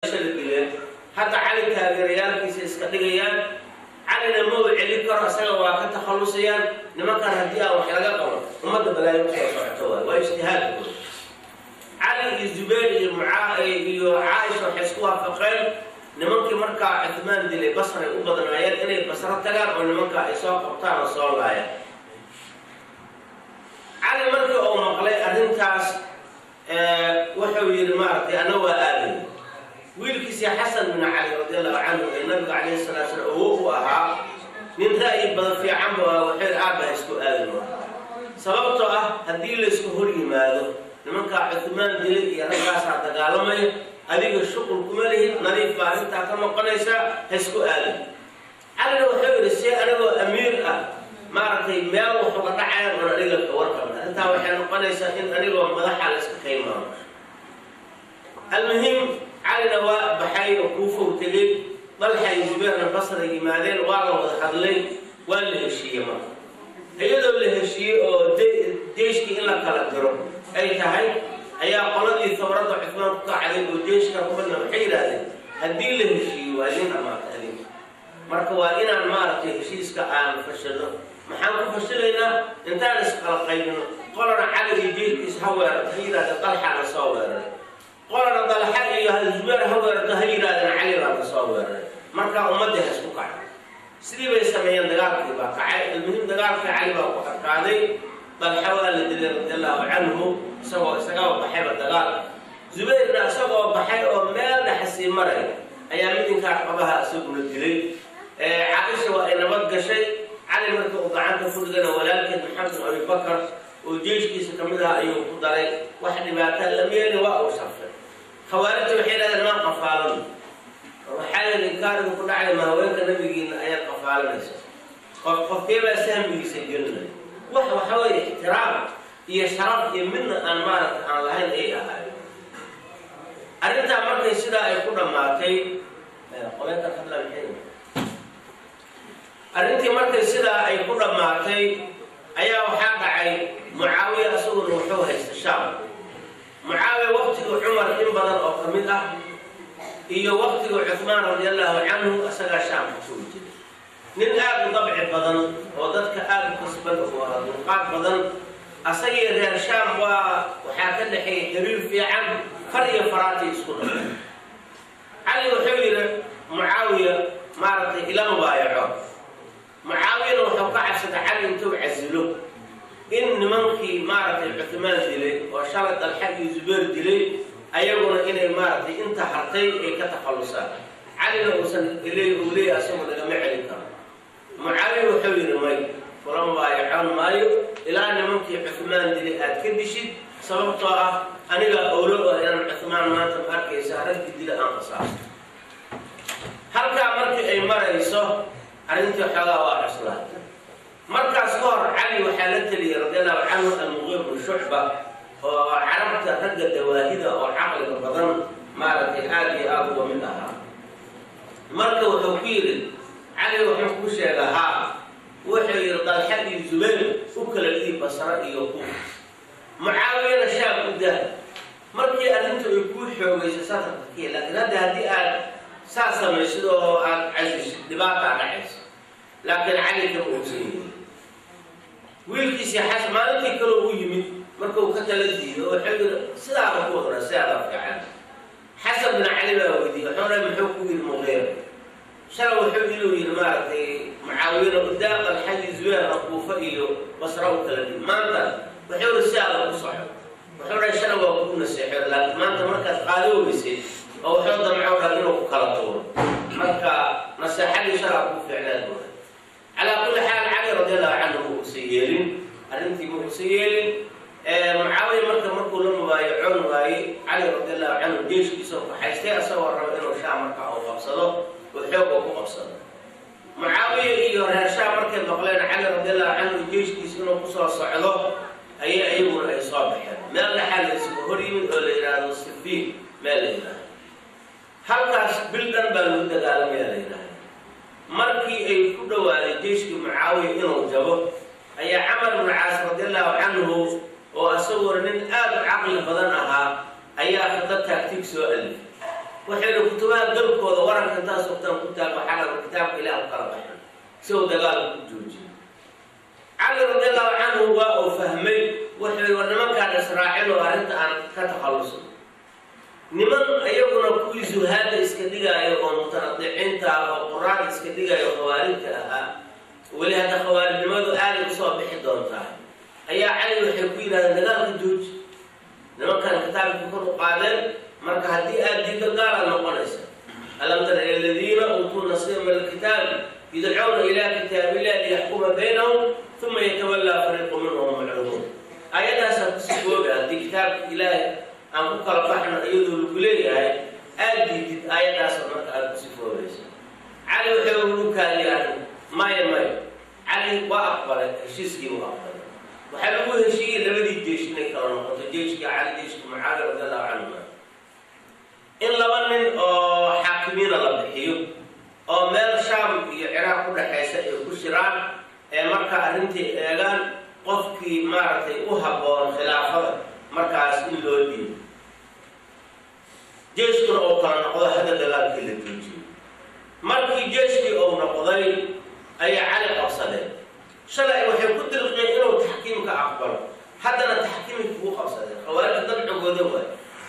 Dileen hadda Cali taageerayaalkiisa iska dhigayaan. Calina ma u celin karo, isaga waa ka takhallusayaan nimankan. Haddii aan wax laga qabo, ummadda balaayo kusoo socoto. Waay waa ijtihaadkooda. Cali iyo Zubayr iyo Mucaa iyo Caaisha waxay isku waafaqeen nimankii markaa Cuthmaan dilay Basray u badnaayeen, inay Basro tagaan oo nimanka ay soo qabtaan oo soo laayaan. Cali markii uu maqlay arrintaas, wuxuu yidhi, maaragtay, ana waa aaday. Wiilkiisii Xasan bin Cali radi Allahu canhu ee nabiga calayhi salatu slam awow u ahaa, nin ra'yi badan fiican bu ahaa, wuxuu yidhi, aabba ha isku aadin, sababtoo ah haddii laysku hor yimaado nimankaa Cuthmaan dilay iyo raggaasaa dagaalamaya, adiga shuqul kuma lihid, nadiif baa arrintaa ka noqonaysaa, ha isku aadin. Calina wuxuu yidhi, see anigoo amiir ah, maaragtay, meel wuxuga dhacaya oon aniga ka warqabna? Arrintaa waxay noqonaysaa in anigoo madaxa la iska kaymaamo. Almuhim, Calina waa baxay oo Kuufow tegey, Dalxa iyo Zubeerna Basra yimaadeen. Waa la wada hadlay, waa la heshiiyey. Marka iyadoo la heshiiyey oo jeeshkii in la kala diro ay tahay, ayaa qoladii thawradda Cuthmaan ku kacday oo jeeshka ku badna waxay yidhaahdeen, haddii la heshiiyo waa idin dhamaatay adinka, marka waa inaan, maaragtay, heshiiska aan fashilno. Maxaan ku fashilaynaa? Intaan isqala qaybino, qolana Cali iyo jeeshkiisa ha weerarto, ha yidhahdeen Dalxaa la soo weeraray, qolana Dalxa iyo Zubeer ha weerarto, ha yidhahdeen Cali baa la soo weeraray, marka ummaddii ha isku kacdo. Sidii bay sameeyeen, dagaalkii baa kacay. Almuhim, dagaalkii Cali baa ku adkaaday, Dalxa waa la dilay radi Allahu canhu isagoo isagaba baxayba dagaalka. Zubayrna isagoo baxay oo meel dhexa sii maray ayaa midinkaa qabaha isaguna dilay. Caaisha waa ay nabad gashay. Cali marka uu gacanta ku dhigana, walaalkeed Maxamed bin Abibakar oo jeeshkiisa ka mid aha ayuu ku daray. Wax dhibaataa lam yeelin, waa uu sharfay. Khawaarijta waxay yidhahdeen, maan qafaalan? Waxaa yidhi, inkaarigu ku dhacay, ma haweenka nabigiina ayaad qafaalanaysa? Qof qofkeebaa sahmigiisa gelinaya? Wax waxa weeye ixtiraam iyo sharaf iyo midna aan, maaragta, aan lahayn ay ahaayeen. Arrintaa markay sidaa ay ku dhammaatay, qoleyntan hadla maxay, arrintii markay sidaa ay ku dhammaatay ayaa waxaa dhacay, Mucaawiya isaguna wuxuu haysta Shaam. Mucaawiya waqtigii Cumar in badan oo ka mid ah iyo waqtigii Cuthmaan radi Allahu canhu isagaa Shaam xukumi jiray. Nin aada u dabci badan oo dadka aada u kasban oo dulqaad badan. Asagii reer Shaam waa waxaa ka dhexeeyay xiriir fiican, far iyo faraatay isku dhaqay. Cali wuxuu yidhi, Mucaawiya, maaragtay, ila mubaayaco. Mucaawiyana wuxuu ka cabsaday Cali intuu casilo in nimankii, maaragtay, Cuthmaan dilay oo shalay Dalxa iyo Zubayr dilay ayaguna inay, maaragtay, inta hartay ay ka takhallusaan, Calina uusan iley uu leeyahy asagu nagama celin karo. Mucaawiya wuxuu yidhi, may, kula mubaayacon maayo ilaa nimankii Cuthmaan dilay aad ka dishid, sababtoo ah anigaa owlo oo inaan Cuthmaan maanta, ma arkaysa, raggii dila aan qasaaso. Halkaa markii ay marayso arrintii xoogaa waa cuslaatay. Markaas ka hor Cali waxaa la teliyay radi Allahu canhu Almuqiir bnu Shucba oo carabta ragga dawaahida oo caqliga badan, maaragtay, aada iyo aada uga mid ahaa. Marka wuxuu ku yidhi, Cali wuxuu kuu sheega haa, wuxuu yidhi, Dalxa iyo Zubayr u kala dhiib Basra iyo Kuufa, Mucaawiyana Shaam u dah. Markii arrintu ay kuu xoogayso safarka kii, laakiin hadda haddii aad saas samaysid oo aad casisid, dhibaataa dhacayso. Laakiin Cali kama uusan yihin. Wiilkiisii Xas maalintii kale u yimid marka uu ka tala diido, wuxuu yidhi, sidaaba ku wadna, sidaaba fiican. Xasan bin Cali baa weydiiyey, wuxuu dhahay, muxuu ku yidhi Muqiir shala? Wuxuu inuu yidhi, maaragtay, Mucaawiyana udaa, Dalxa iyo Zubeerna Kuufa iyo Basra u kala dhiib. Maanta wuxuu yidhi, sidaaba ku soco. Wuxuu dhahay, shala waa kugu naseexo, laakiin maanta markaad qaado weysay oo wuxuu damco dhan inuu ku kala tuuro, marka naseexadii shalaa kuu fiicnaad buuray. Calaa kulli xaal, Cali radi Allahu canhu ma uusan yeelin arrintii, ma uusan yeelin. Mucaawiya marka markuu la mubaayacoon waayey, Cali radi Allahu canhu jeeshkiisa oo kaxaystay asagoo raba inuu Shaam marka uu qabsado oo xoog oo ku qabsado. Mucaawiya iyo reer Shaam markay maqleen Cali radi Allahu canhu jeeshkiisa inuu kusoo socdo, ayay ayaguna ay soo baxeen. Meel dhexaa la isugu hor yimid oo la yidhaahdo Sifiin, meel la yidhaahdo. Halkaas bil dhan baa lagu dagaalamaya la yidhaahdo. Markii ay ku dhowaaday jeeshkii Mucaawiya inuu jabo, ayaa Camar ibnu Caas radi Allahu canhu oo isaguna nin aada u caqli badan ahaa ayaa khida taagtig soo alifay. Waxayna kutubaha galkooda waranka intaas sugtaan ku taag, waxaa la kitaabka Ilaah u kala baxan si uu dagaalka u joojiyo. Cali radiallahu canhu waa uu fahmay. Wuxuu yihi, war nimankaan israacin oo arrinta aan ka takhalluso. Niman iyaguna kuwii zuhaada iska dhigaayo oo mutanadiciinta oo quraada iska dhigaayo, khawaarijta ahaa, weli hadda khawaarijnimadu aaday usoo bixi doontaa, ayaa Cali waxay ku yidhahdeen, dagaalka jooji, nimankan kitaabkii kor u qaadeen, marka haddii aad diiddo gaalaad noqonaysa. Alam tara ila aladiina uutuu nasiiba min alkitaabi yudcawna ila kitaabillahi liyaxkuma baynahum uma yatawallaa fariiqu minhum mucriduun. Ayadaasaa ku sifooba haddii kitaabka Ilaahay aan ku kala baxno iyadoo lagu leeyahay aad diidid, aayadaasa marka aada ku sifoobaysa. Cali wuxuu ugu kaadiyay arrin, maya maya. Cali waa aqbalay heshiiskii, waa aqbalay. Waxaa lagu heshiiyey labadii jeesh inay kala noqoto, jeeshkii Cali, jeeshkii Mucaawiya radi allahu canhuma, in laba nin oo xaakimiina la bixiyo oo meel Shaam iyo Ciraaq ku dhexaysa ay ku shiraan, ee markaa arrintii eegaan, qofkii maaragtay u habboon khilaafada markaas in loo dhiibo, jeeshkuna uu kala noqdo, hadda dagaalkii la joojiyo. Markii jeeshkii uu noqday ayaa Cali qabsadeen. Shalay waxay ku dirqeen inuu taxkiimka aqbalo, haddana taxkiimkii kugu qabsadeen. Khawaarijta dabcigooda waay,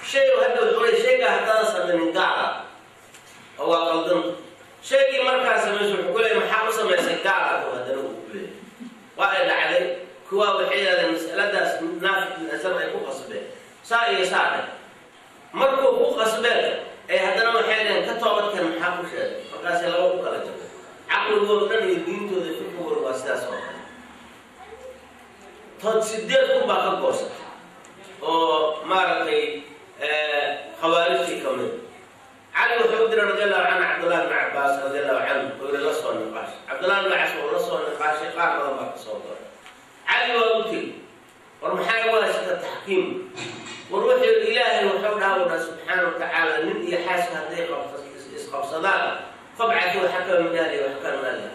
shay hadda wuxuu leey shaygaa haddaadan samaynin gaala oo waa qaldanta. Shaygii markaa samayso wuxuu ku leeyay, maxaa u samaysay? Gaalaad oo haddana uu ku leeyay. Waa ay dhacday, kuwaa waxay yidhahdeen masaladaas Naafic bin Asar ay ku qasbeen, saa iyo saa dheh. Markuu ku qasbeen ay haddana waxay dhaheen, ka toobadkan, maxaa ku sheegay? Markaasay laba u kala jabay. Caqligooda dhan iyo diintooda, fiqigooda waa sidaas oo kale. Tood 8000 baa ka goosatay oo maaragtay khawaarijtii ka mid. Cali wuxuu u diray radi allahu canhu Cabdullahi bn Cabaas radi allahu canhu oo yiri, la soo niqaash. Cabdullahi bn Cabaas oo la soo niqaashay, qaar badan baa ka soo goray. Cali waa u tegi, war maxaa igu haysata taxkiim? War wuxuu yidhi, Ilaahay wuxuu dhaha u dhaha subxaana wa tacaala, nin iyo xaaska hadday isqabsadaan, fabcatuu xakama min ahlihi wa xakama min ahliha,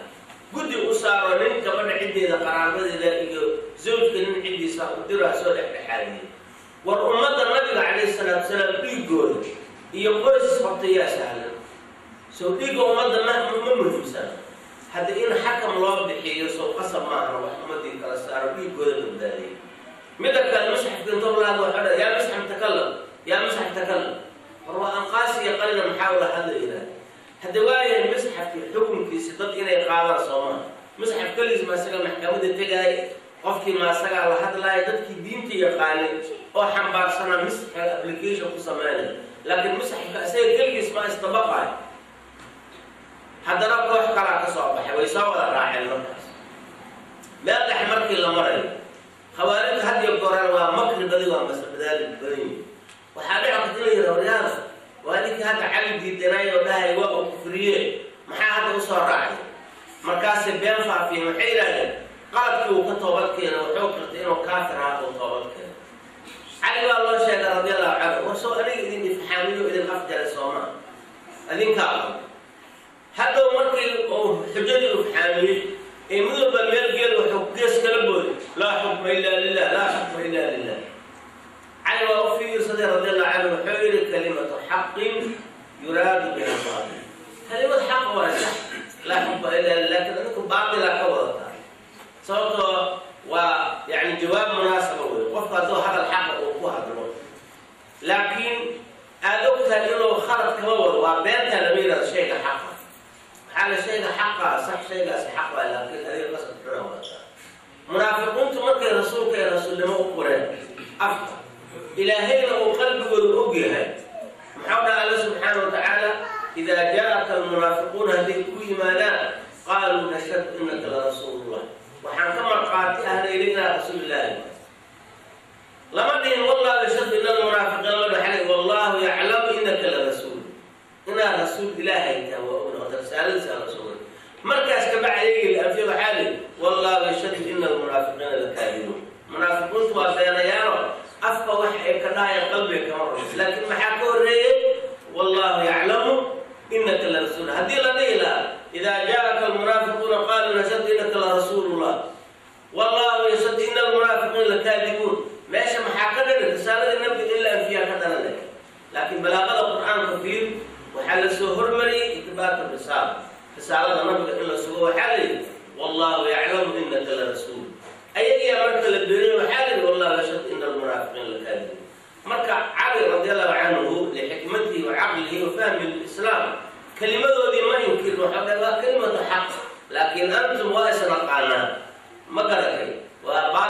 guddi u saaro, nin gabadha ciddeeda qaraabadeeda iyo zawjka nin ciddiisa u diro, soo dhexdhexaadiyey. War ummadda nabiga calayhi salaatu wasalaam dhiiggooda iyo qoys isqabta yaa sahlan? Sow dhiigga ummadda ma muhiimsana? Hadda in xakam loo bixiyo sow qasab maahan wax ummadii kala saaro, dhiiggooda badbaadiyay? Midda kale, musxafka intoo laad waxaa dha, yaa musxaf takalam, yaa musxaf takalam. War waa anqaasiya qalina, maxaa ula hadla yidhaah? Hadda waayahay, musxafkii xukunkiisi dad inay qaadaan soomaa? Musxaf keligiis ma isaga maxkamadda tegaay? Qofkii ma asagaa la hadlaaya? Dadkii diinta yaqaanay oo xambaarsanaa musxafka application ku sameynaya, laakiin musxafka isaga keligiis ma isdabaqaayo. Haddana koox kalaa ka soo baxay, way soo wada raaceen. Markaas meel dhex markii la marayo, khawaarijta had iyo gooraan waa makri badi, waa masbadaali badan yihi. Waxaa dhici karta in la yidhaha, waryaal, waa ninkii hadda Cali diidanay oo dhahay waa uu kufriye, maxaa hadda usoo raacday? Markaasay been faafiyeen. Waxay yidhahdeen qaladkii uu ka toobad keenay, wuxuu qirtay inuu kaafir ahaa, uu toobad keenay. Cali baa loo sheegay radi allahu canhu. War soo aniga idin ifxaamiyo, idin afjaray soomaa? Idinkaa qabo. Hadhow markii uu xujadii ifxaamiyey ee mid walba meel geel wuxuu gees kala booday, laa xukma ila lilah, laa xukma ila lilah. Cali waa u fiirsaday radi allahu canhu, wuxuu yihi, kalimatu xaqin yuraadu biha baatil. Kalimad xaq waa sax, laa xukma ila lilah, laakiin adinku baatila ka wadataa. Sababtoo waa yani jawaab munaasaba wey. Qofku hadduu hadal xaqa uu ku hadlo, laakiin aada ogtahay inuu khalad kama wado, waa beentaa lama yihahdo shayga xaqa. Waxaa la shayga xaqa sax, shaygaasi xaq waa, laakiin adiga qasad xuna wadataa. Munaafiqiintu markay rasuulka ee rasuulnimo u qoreen afka, Ilaahayna uu qalbigooda og yahay, muxuu dhaha Alla subxaana wa tacaala? Idaa jaaaka almunaafiquuna, hadday ku yimaadaan, qaaluu nashhadu inaka larasuulullah, waxaan ka marqaati ahnayna inaad rasuulilaahi. Lama dhihin wallahu yashhadu ina almunaafiqiina, lama dhihin wallahu yaclamu inaka larasuul, inaad rasuul Ilaahay tahay waa ogna wata risaaladiisa la soo wari. Markaas kabacdi ayagii la anfiya, waxaa lihi wallahu yashhadu ina almunaafiqiina lakaadibuun. Munaafiqiintu waa beenayaano, afka wax ay ka dhahayaan qalbiga kama rumayso. Laakiin maxaa ka horreeyey? Wallahu yaclamu inaka larasuul. Haddii la dhihi lahaa idaa jaaaka almunaafiquuna qaaluu nashhadu inaka larasuulullah, wallahu yashhadu ina almunaafiqiina lakaadibuun, meesha maxaa ka dhalan? Risaaladii nabiga in la anfiyaa ka dhalanaya. Laakiin balaaqada Qur-aanka fiir. Lasoo hormariyey ithbaatu risaala, risaalada nabiga in la sugo. Waxaa la yidhi: "Wallahu yaclamu inaka la rasuul." Ayagiyaa marka la beeniyey, waxaa la yidhi: "Wallahu yashhadu ina almunaafiqiina lakaadibuun." Marka Cali radi Allahu canhu, lixikmatihi wa caqlihi wa fahmi lislaam, kelimadoodii ma inkirin. Waxaa dhe waa kelimatu xaq, laakiin antum waa isnaqaanaa, ma garatay? Waa